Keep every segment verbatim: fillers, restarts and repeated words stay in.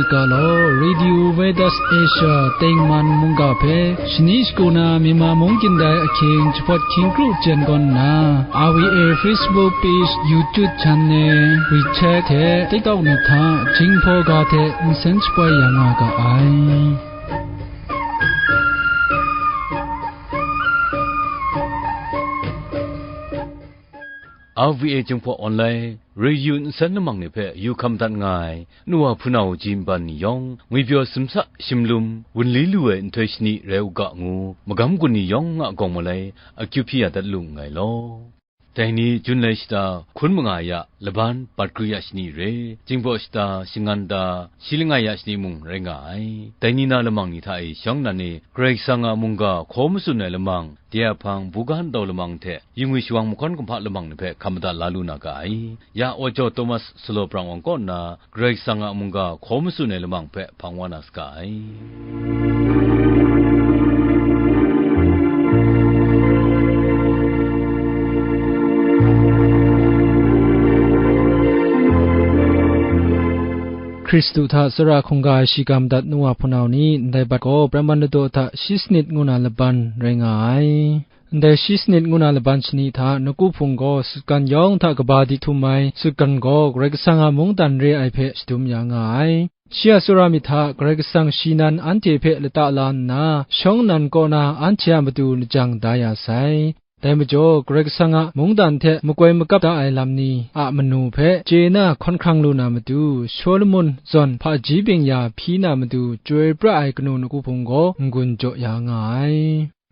Ga law, Radio Veritas Asia tengman mungga hpe shani shagu na Myanmar mung kyin dai ahkying jahpawt hkying kru jen gawn nna, R V A Facebook page, YouTube channel, WeChat hte TikTok ni hta Jinghpaw ga hte nsen shapoi ya nga ga ai. R V A Jinghpaw Online Radio nsen lamang ni hpe yu hkam dat nga ai, nu wa hpunau ji nban ni yawng, ngwipyaw simsa shimlum wunli lu ai nhtoi shani rai u ga ngu, magam gun ni yawng a gawng malai akyu hpyi ya dat lu nngai law. Dai ni Jun lai shata hkun manga ya laban bat kru ya shani re, Jinghpaw shata shangan ta shi langai ya shani mung rai nga ai. Dai ni na lamang ni hta e shawng nan e Karai Kasang a mungga hkaw matsun ai lamang, de a hpang buga ntau lamang hte, yu ngwi shawang mahkawn kumhpa lamang ni hpe hkam madat la lu na ga ai. Ya Aw Jaw Thomas Salo Prang Wang kaw nna, Karai Kasang a mungga hkaw matsun ai lamang hpe hpang wa na saga ai. Hkristu hta tsawra hkungga ai shi ga madat nu wa hpunau ni, ndai bat gaw Praman Ladaw hta shi sanit ngu na laban rai nga ai. Ndai shi sanit ngu na laban shani hta nawku hpung gaw sutgan yawng hta kaba di htum ai sutgan gaw Karai Kasang a mungdan re ai hpe shadum ya nga ai. Shi a tsawra myit hta Karai Kasang shi nan anhte hpe lata la nna, shawng nan kaw na anhte a matu lajang da ya sai. Dai majaw, Karai Kasang a mungdan hte makoi makap da ai lam ni a manu hpe chye na hkawn hkrang lu na matu, Solomon zawn hpaji byeng-ya hpyi na matu chyoi pra ai kanu nawku hpung gaw n-gun jaw ya nga ai.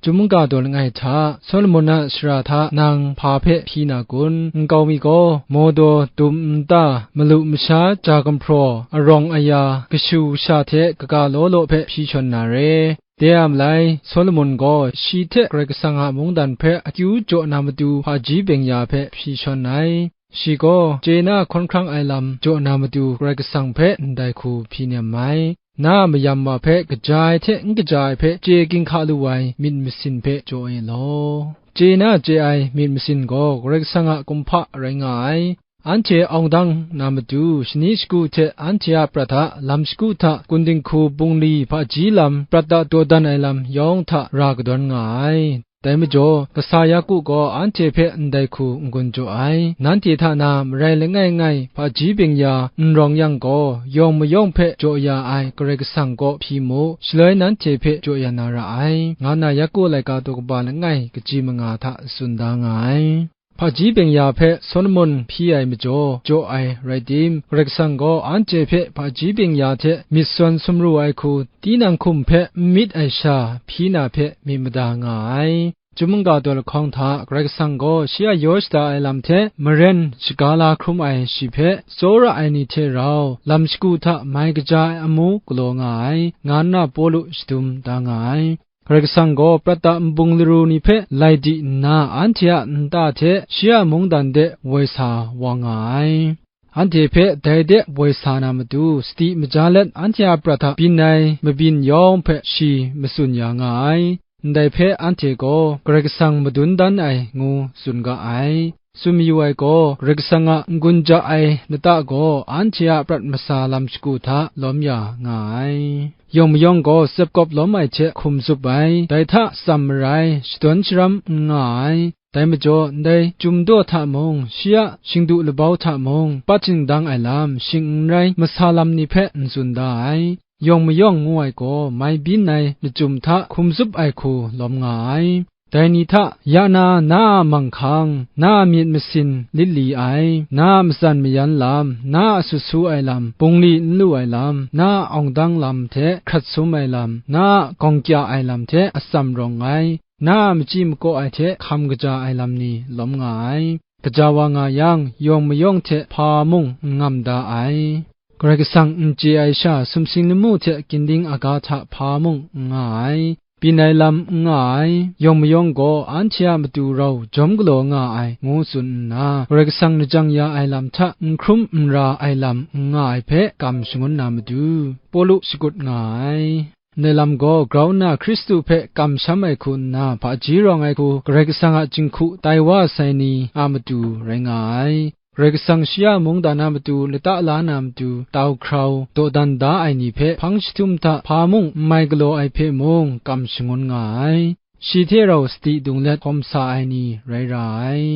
Chyum mungga daw langai hta, Solomon a sara hta nang hpa hpe hpyi na kun? Nkau mi gaw, mawdaw, dum nta, malu masha, ja gumhpraw, arawng aya, kashu kasha hte kaga law law hpe hpyi shawn na re. De a malai, Solomon gaw shi hte Karai Kasang a mungdan hpe akyu jaw na matu hpaji byeng-ya hpe hpyi shawn ai. Shi gaw chye na hkawn hkrang ai lam jaw na matu Karai Kasang hpe ndai hku hpyi nem ai. Na a mayam wa hpe kaja ai hte n kaja ai hpe chye ginhka lu ai myit masin hpe jaw e law. Chye na chye ai myit masin gaw Karai Kasang a kumhpa rai nga ai. Anhte awng dang na matu, shani shagu hte anhte a prat a lam shagu hta, kun dinghku bungli hpaji lam, prat a dawdan ai lam yawng hta ra kadawn nga ai. Dai majaw, kasa Yaku gaw anhte hpe ndai hku n-gun jaw ai. Nanhte hta na marai langai ngai hpaji byeng-ya n rawng yang gaw, yawng mayawng hpe jaw ya ai Karai Kasang kaw hpyi mu, shaloi nanhte hpe jaw ya na ra ai, nga nna Yaku laika daw kaba langai kaji manga hta tsun da nga ai. Hpaji byeng-ya hpe Solomon hpyi ai majaw jaw ai rai tim, Karai Kasang gaw anhte hpe hpaji byeng-ya hte myit sawn sumru ai hku, tinang hkum hpe n myit ai sha hpyi na hpe myit mada nga ai. Chyum mungga daw lahkawng hta Karai Kasang gaw shi a yaw shada ai lam hte maren shaga la hkrum ai shi hpe, tsawra ai ni hte rau lam shagu hta mai kaja ai amu galaw nga ai, nga nna Pawlu shadum da nga ai. Karai Kasang gaw prat a nbung laru ni hpe lai di nna, anhte a nta hte shi a mungdan de woi sa wa nga ai. Anhte hpe dai de woi sa na matu, sadi maja let anhte a prat a byin ai mabyin yawng hpe shi matsun ya nga ai. Ndai hpe anhte gaw Karai Kasang madun dan ai ngu tsun ga ai. Tsun mayu ai gaw, Karai Kasang a n-gun ja ai lata gaw anhte a prat masa lam shagu hta lawm ya nga ai. Yawng mayawng gaw tsep kawp lawm ai hte hkum zup ai, dai hta tsam marai, shadawn sharam n nga ai. Dai majaw, ndai chyum daw hta mung, shi a shingdu labau hta mung, pat shingdang ai lam, shing n rai masa lam ni hpe n tsun da ai. Yawng mayawng ngu ai gaw, mai byin ai lachyum hta hkum zup ai hku lawm nga ai. Dai ni hta, ya na, na a manghkang, na a myit masin lit li ai, na a matsan mayan lam, na a sut su ai lam, bungli n lu ai lam, na a awng dang lam hte hkrat sum ai lam, na a gawng kya ai lam hte atsam rawng ai, na a machyi makaw ai hte hkam kaja ai lam ni lawm nga ai. Kaja wa nga yang, yawng mayawng hte hpa mung n ngam da ai. Karai Kasang n chye ai sha, sumsing lamu hte ginding aga hta hpa mung n nga ai, byin ai lam n nga ai, yawng mayawng gaw anhte a matu rau jawm galaw nga ai, ngu tsun nna, Karai Kasang lajang ya ai lam hta n hkrum n ra ai lam n nga ai hpe kam shangun na matu, Pawlu shakut nga ai. Ndai lam gaw grau nna Hkristu hpe kamsham ai hku nna hpaji rawng ai hku Karai Kasang a jinghku tai wa sai ni a matu rai nga ai. Karai Kasang shi a mungdan a matu lata la na matu tau hkrau dawdan da ai ni hpe hpang jahtum hta hpa mung n mai galaw ai hpe mung kam shangun nga ai. Shi hte rau sadi dung let hkawm sa ai ni rai ra ai.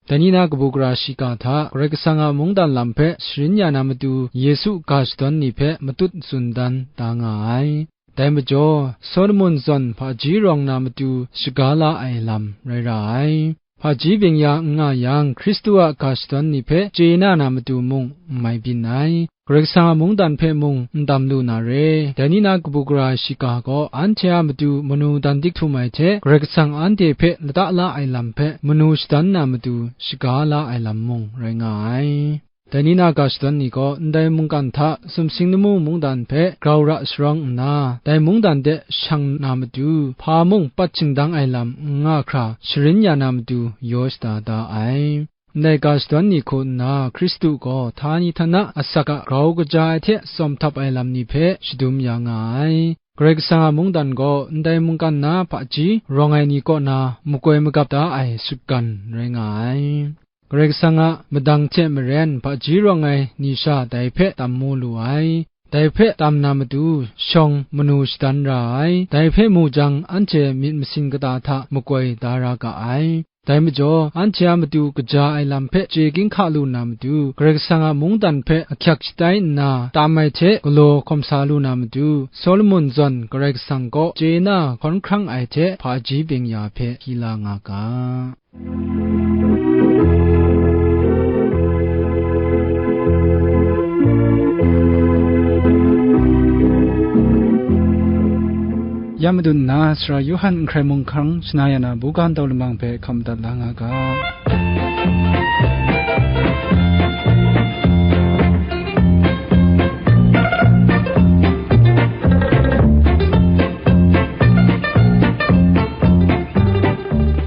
Dai ni na kabu gara shiga hta Karai Kasang a mungdan lam hpe sharin ya na matu Yesu ga shadawn ni hpe matut tsun dan da nga ai. Dai majaw, Solomon zawn hpaji rawng na matu shaga la ai lam rai ra ai. Hpaji byeng-ya n nga yang, Hkristu a ga shadawn ni hpe chye na na matu mung n mai byin ai. Karai Kasang a mungdan hpe mung n dam lu na re. Dai ni na kabu gara shiga gaw anhte a matu manu dan dik htum ai hte, Karai Kasang anhte hpe lata la ai lam hpe manu shadan na matu shaga la ai lam mung rai nga ai. Dai ni na ga shadawn ni gaw ndai mungkan hta sumsing lamu mungdan hpe grau ra sharawng nna, dai mungdan de shang na matu, hpa mung pat shingdang ai lam n nga hkra sharin ya na matu yaw shada da ai. Ndai ga shadawn ni hku nna Hkristu gaw htani htana asak a grau kaja ai hte tsawm htap ai lam ni hpe shadum ya nga ai. Karai Kasang a mungdan gaw ndai mungkan na hpaji rawng ai ni kaw na makoi magap da ai sutgan rai nga ai. Karai Kasang a madang hte maren hpaji rawng ai ni sha dai hpe tam mu lu ai. Dai hpe tam na matu, shawng manu shadan ra ai. Dai hpe mu jang, anhte myit masin kata hta makoi da ra ga ai. Dai majaw, anhte a matu kaja ai lam hpe chye ginhka lu na matu, Karai Kasang a mungdan hpe ahkyak shatai nna tam ai hte galaw hkawm sa lu na matu, Solomon zawn Karai Kasang kaw chye na hkawn hkrang ai hte hpaji byeng-ya hpe hkyi la nga ga. Ya madun nna, Sara Yawhan n hkrai mung hkang shana ya na buga ntau lamang hpe hkam dat la nga ga.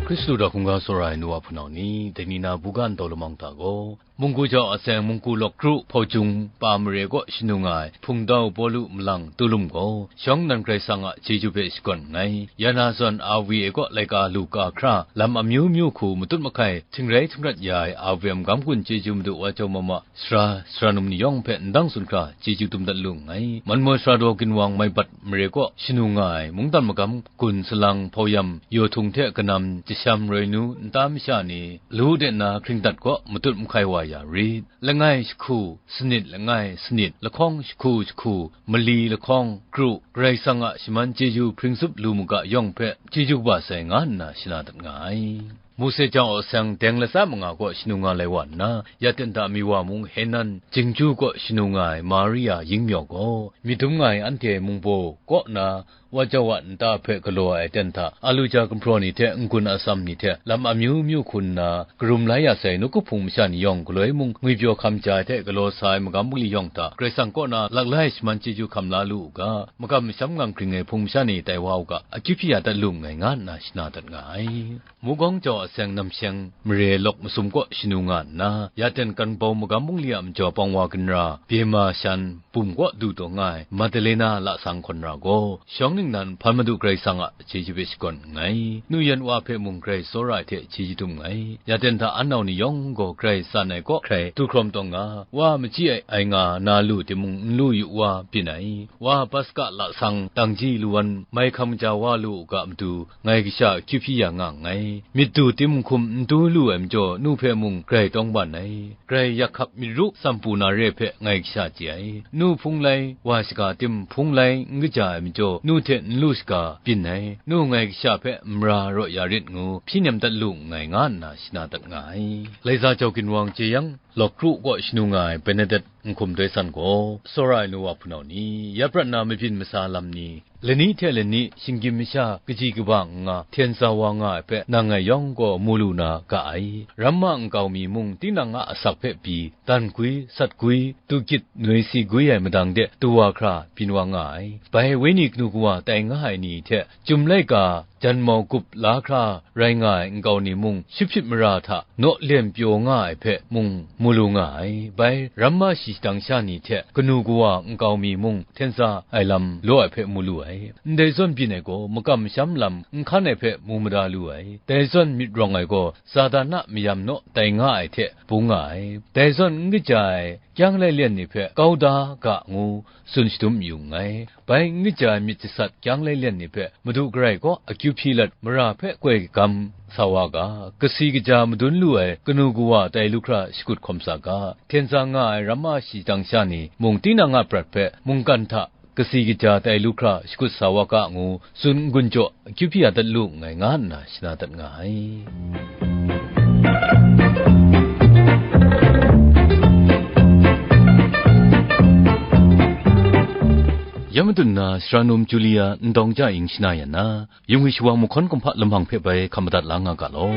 Hkristu hta hkungga tsawra ai nu wa hpunau ni, dai ni na buga ntau lamang hta gaw, mungku jau aseng, mungku lawk kru, hpau jung pa mare kaw shanu nga ai hpungtau Pawlu malang tulum gaw, shawng nnan Karai Kasang a chyeju hpe shakawn nngai. Ya na zawn Awi e kaw laika lu ka hkra, lam amyu myu hku matut mahkai, htingrai htingrat ya ai Awi a magam gun chyeju Madu wa jau mama, sara, sara num ni yawng hpe ndang tsun hkra, chyeju dum dat lu nngai. Manmoi sara daw ginwang Maibat mare kaw shanu nga ai mungdan magam gun salang, hpau yam, yaw htung hte kanam, jasham, roi nu, nta masha ni, lu de nna hkringdat kaw matut mahkai wa ya rit. Langai jahku, sanit langai sanit, lahkawng jahku jahku, mali lahkawng, kru, Karai Kasang a shaman chyeju hpring tsup lu mu ga yawng hpe, chyeju kaba sai nga nna shana dat nga ai. Mose jau aseng deng latsa manga kaw shanu nga lai wa nna, ya ten hta mi wa mung Henan, Jingju kaw shanu nga ai Maria yingmyaw gaw, myit dum nga ai anhte mungbaw kaw na, wa jau a nta hpe galaw ai aten hta, alu ja gumhpraw ni hte n-gun atsam ni hte lam amyu myu hku nna, karum la ya sai nawku hpung masha ni yawng galoi mung ngwipyaw hkam ja ai hte galaw sa ai magam bungli yawng hta, Karai Kasang kaw na laklai shaman chyeju hkam la lu u ga, makam masham ngang hkring ai hpung masha ni tai wa u ga, akyu hpyi ya dat lu nngai, nga nna shana dat nga ai. Mugawng jau aseng namsheng mare lawk masum kaw shanu nga nna, ya ten kan bau magam bungli a majaw pawng wa ginra, Bye ma shan, bum kaw du taw nga ai Madalena lasang hkawn ra gaw, shawng ningnan hpan Madu Karai Kasang a chyeju hpe shakawn nngai. Nu yan wa hpe mung Karai tsawra ai hte chyeju dum nngai. Ya ten hta an nau ni yawng gaw Karai tsan ai kaw hkrai du hkrawm taw nga, wa machyi ai, ai nga na lu timung n lu yu wa byin ai. Wa Paska lasang tangji lu wan mai hkam ja wa lu u ga matu, ngai kasha akyu hpyi ya nga nngai. Myit du tim hkum n du lu ai majaw, nu hpe mung grai tawng ban ai. Grai yak hkap myit ru tsam pu na re hpe ngai kasha chye ai. Nu hpung lai wa shaga tim, hpung lai n kaja ai majaw, nu hte n lu shaga byin ai. Nu ngai kasha hpe mara raw ya rit ngu, hpyi nem dat lu nngai, nga nna shana dat nga ai. Laiza jau ginwang jeyang, lawk kru kaw shanu nga ai Benedet n hkum doi san gaw, tsawra ai nu wa hpunau ni, ya prat na mabyin masa lam ni, lani hte lani shinggyim masha kaji kaba n nga, hten sa wa nga ai hpe nang ngai yawng gaw mu lu na ga ai. Ramma nkau mi mung tinang a asak hpe pyi, dan gwi, sat gwi, du gyit, noi si gwi ai madang de du wa hkra byin wa nga ai. Bai wenyi kanu kawa tai nga ai ni hte, Chyum laika jan mau gup la hkra rai nga ai nkau ni mung, shipshit mara hta naw lem pyaw nga ai hpe mung mu lu nga ai. Bai ramma shi shadang sha ni hte kanu kawa nkau mi mung hten tsa ai lam law ai hpe mu lu ai. Ndai zawn byin ai gaw makam masham lam n hkan ai hpe mu mada lu ai. Dai zawn myit rawng ai gaw Satan a mayam naw tai nga ai hte bung nga ai. Dai zawn n kaja ai kyang lailyen ni hpe kau da ga ngu tsun shadum yu nngai. Bai n kaja ai myit jasat kyang lailyen ni hpe Madu Karai kaw akyu hpyi lat mara hpe koi gam sa wa ga, kasi kaja madun lu ai kanu kawa tai lu hkra shakut hkawm sa ga, hten tsa nga ai ramma shi shadang sha ni mung tinang a prat hpe mungkan hta kasi kaja tai lu hkra shakut sa wa ga ngu tsun n-gun jaw akyu hpyi ya dat lu nngai nga nna shana dat nga ai. Ya madun na, Sara Num Julia Ndawng Ja Ing shana yan na, yung hwi shawang mahkawn kumhpa lamhang hpe bai hkam madat la nga ga law.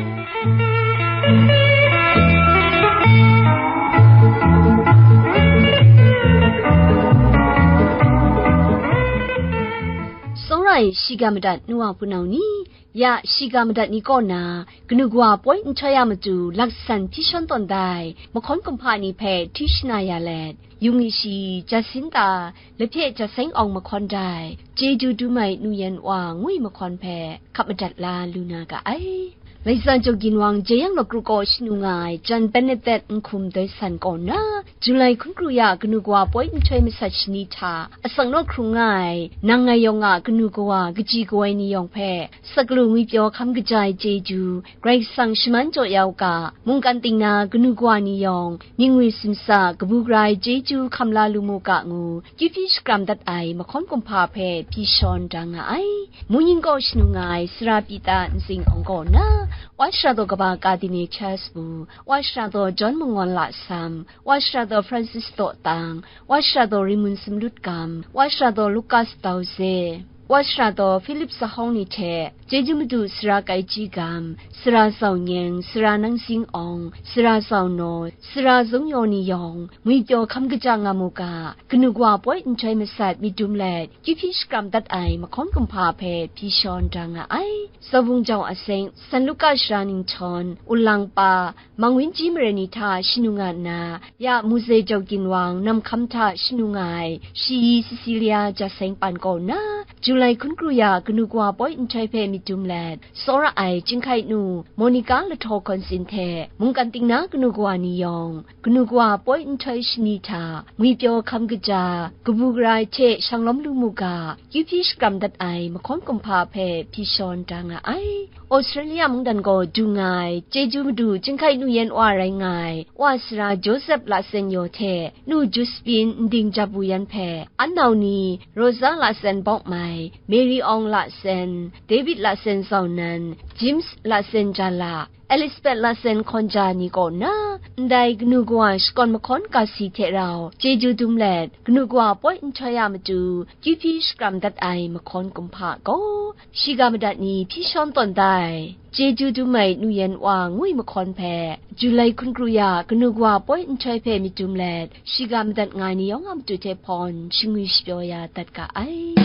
Sawrai shiga madat nu wa hpunau ni, ya shiga madat ni kaw na, kanu kawa poi nhtoi a matu laksan hpyi shawn tawn dai mahkawn kumhpa ni hpe hti shana ya let, yung ishi, Jacinta, lahpye jaseng awng mahkawn dai, chyeju dum ai nu yan wa ngwi mahkawn hpe hkap madat la lu na ga ai. Laisa Jaw Ginwang Jeyang Law Kru kaw shanu nga ai Jan Benedet Nhkum Doi San kaw na, Julai hkun kru ya kanu kawa poi nhtoi masat shani hta, asak naw hkrung nga ai, nang ngai yawng a kanu kawa kaji kawai ni yawng hpe, saklaw ngwi pyaw hkam kaja ai chyeju, Karai Kasang shaman jaw ya u ga, mungkan ting na kanu kawa ni yawng, mying ngwi sumsa, kabu gara ai chyeju hkam la lu mu ga ngu, kyu hpyi shakram dat ai mahkawn kumhpa hpe hpyi shawn da nga ai. Muning kaw shanu nga ai Sara Pita Nzing Awng kaw na, Wa Shara Daw Kaba Kardinal Charles Wu, Wa Shara Daw John Mangawn Lasam, Wa Shara Daw Francis Dawtang, Wa Shara Daw Rimun Sumlut Gam, Wa Shara Daw Lukas Dauze, Wa Shara Daw Philip Sahawng ni hte, chyeju madu Sara Kai Ji Gam, Sara Zau Nyeng, Sara Nang Sing Awng, Sara Zau Naw, Sara Zung Yaw ni yawng, ngwi pyaw hkam kaja nga mu ga, kanu kawa poi nhtoi masat myit dum let, kyu hpyi shakram dat ai mahkawn kumhpa hpe hpyi shawn da nga ai. Tsawbung jau aseng, San Luka Sara Ninghtawng, Wunlang Pa, Mang Wen Ji maren ni hta shanu nga nna, ya Muzei Jau Ginwang Nam Hkam hta shanu nga ai Shayi Cecilia Jaseng Pan kaw na, Julai hkun kru ya kanu kawa poi nhtoi hpe myit dum let, tsawra ai Chyinghkai nu Monica Lahtaw Hkawn Sin hte mungkan ting na kanu kawa ni yawng, kanu kawa poi nhtoi shani hta ngwi pyaw hkam kaja, kabu gara ai hte shanglawm lu mu ga, kyu hpyi shakram dat ai mahkawn kumhpa hpe hpyi shawn da nga ai. Australia mungdan gaw du nga ai, chyeju madu Chyinghkai nu yan wa rai nga ai, wa sara Joseph Lasen Yaw hte nu Josephine Nding Jap Wu yan hpe, an nau ni Rosa Lasen Bawk Mai, Mary Awng Lasen, David Lasen Zau Nan, James Lasen Jala, Elizabeth Lasen Hkawn Ja ni kaw na, ndai kanu kawa shakawn mahkawn kasi hte rau chyeju dum let, kanu kawa poi nhtoi a matu kyu hpyi shakram dat ai mahkawn kumhpa gaw, shiga madat ni hpyi shawn tawn dai. Chyeju dum ai nu yan wa ngwi mahkawn hpe, Julai hkun kru ya kanu kawa poi nhtoi hpe myit dum let, shiga madat nga ai ni yawng a matu hte hpawn shingwi shapyaw ya dat ga ai.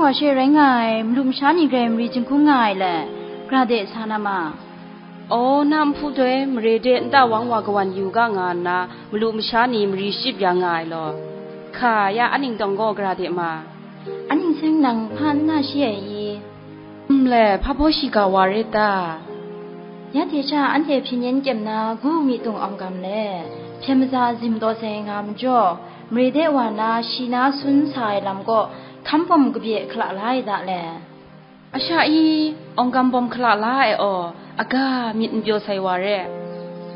Hpa she rai nga ai, malu masha ni grai mari jinghkung nga ai le, gara de sa na ma. Aw, na nhpu doi mare de nta wang wa kawan yu ga nga nna, malu masha ni mari shachyip ya nga ai law. Hka, ya a ning tawng gaw gara de ma. A ning seng nang hpa n na shi ai i? Nle, hpa baw shiga wa rit ta? Ya hte sha anhte hpyen yen kyem na gu mi tung awng gam le, hpyen maza zim taw sai nga majaw, mare de wa na shi na sun sa ai lam kaw hkam bawm kabye hkala la ai da le. A sha i, awng gam bawm hkala la ai aw, aga myit n pyaw sai wa re.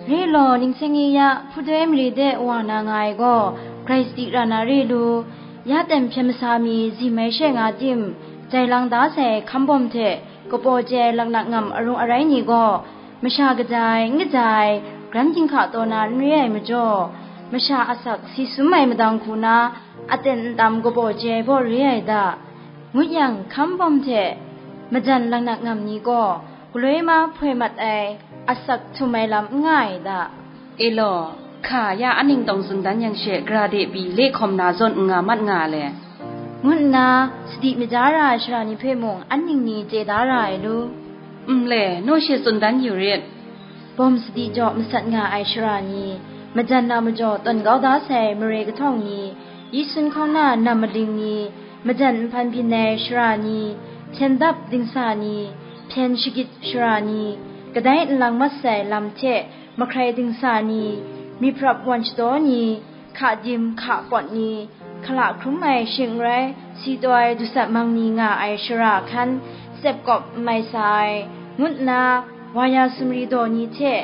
Re law, ning seng i ya, hpudoi mare de wa na nga ai gaw, grai sadi ra na re lu, ya tem hpyen masa mi zim ai she nga tim, jai lang da sai hkam bawm hte, kapaw chye ai laknak ngam arung arai ni gaw, masha kaja ai, n kaja ai, gran ginhka taw na n re ai majaw, masha asak si sum ai madang hku na, aten ntam kapaw chye ai baw re ai da, ngut yang, hkam bawm hte majan laknak ngam ni gaw, galoi ma hpoi mat ai, asak htum ai lam n nga ai da. E law, hka, ya a ning tawng tsun dan yang she, gara de pyi le hkawm na zawn n nga mat nga le, ngu nna, sadi maja ra ai sara ni hpe mung an ning ni chye da ra ai lu. Nle, naw she tsun dan yu rit. Bawm sadi jaw masat nga ai sara ni, majan na majaw tawn kau da sai mare kahtawng ni, yi sun hkawng na nam maling ni, majan nhpan byin ai sara ni, hpyen dap dingsa ni, hpyen shagit sara ni, kadai nlang mat sai lam hte mahkrai dingsa ni, myiprap wan shadaw ni, hka dim hka pawt ni, hkala hkrum ai shing n rai, si taw ai dusat mang ni nga ai shara hkan, tsep kawp n mai sa ai, ngut nna, wa ya sumri daw ni hte,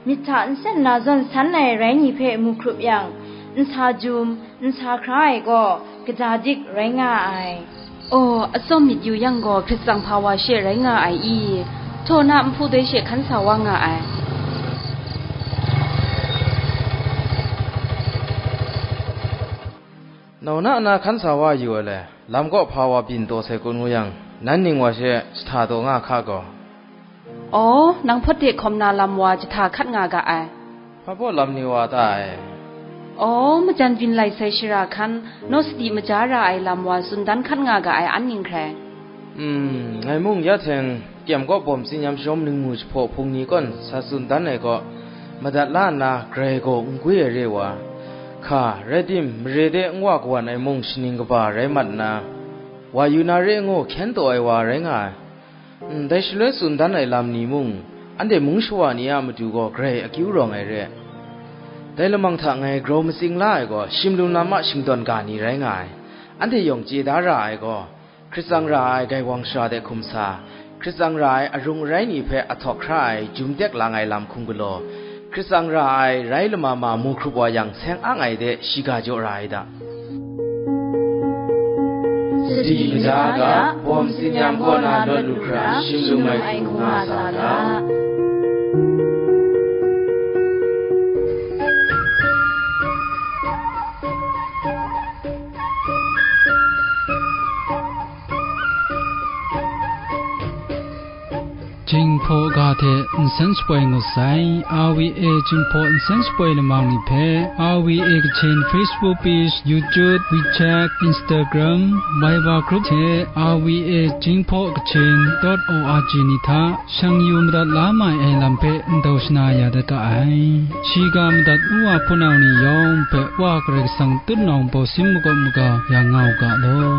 myit hta nsen na zawn san ai rai ni hpe mu hkrup yang, nsa jum, nsa hkra ai gaw, kaja dik rai nga ai. Aw, atsawm myit yu yang gaw, hkrit tsang hpa wa she rai nga ai i? Htaw na nhpu doi she hkan sa wa nga ai. Nau na na hkan sa wa yu ai le, lam kaw hpa wa byin taw sai kun ngu yang, nan ning wa she jahta taw nga hka gaw. Aw, nang hpawt de hkawm na lam wa jahta hkat nga ga ai. Hpa baw lam ni wa ta ai? Aw, majan byin lai sai shara hkan, naw sadi maja ra ai lam wa tsun dan hkat nga ga ai an ning hkrai. Hmm, ngai mung ya hteng, kyem kaw bawm tsinyam shawm ningmu jahpaw hpung ni kawn sa tsun dan ai kaw, madat la nna grai gaw n gwi ai re wa, hka, rai tim, mare de n wa kawan ai mung shaning kaba rai mat nna, wa yu na re ngu hkyen taw ai wa rai nga ai. Ndai shaloi tsun dan ai lam ni mung, anhte mung shawa ni a matu gaw grai akyu rawng ai re. Dai lamang hta ngai grau matsing la ai gaw, shimlung lam a shingdawn ga ni rai nga ai. Anhte yawng chye da ra ai gaw, hkrit tsang ra ai gaiwang shara de hkum sa, hkrit tsang ra ai arung arai ni hpe ahtawk hkra ai jum tek lang ai lam hkum galaw, hkrit tsang ra ai rai lama ma mu hkrup wa yang seng ang ai de shiga jaw ra ai da. Sadi maja ga, bawm tsinyam kaw na lawt lu hkra, shim lu mai hku nga sa ga. Jinghpaw ga hte nsen shapoi ngut sai, R V A Jinghpaw nsen shapoi lamang ni hpe, R V A Kachin Facebook page, YouTube, WeChat, Instagram, Viber group hte R V A Jinghpaw Kachin dot O R G ni hta shang yu madat la mai ai lam hpe ndau shana ya dat ga ai. Shiga madat u wa hpunau ni yawng hpe Wa Karai Kasang tutnawng bawsin makawp maga ya nga u ga law.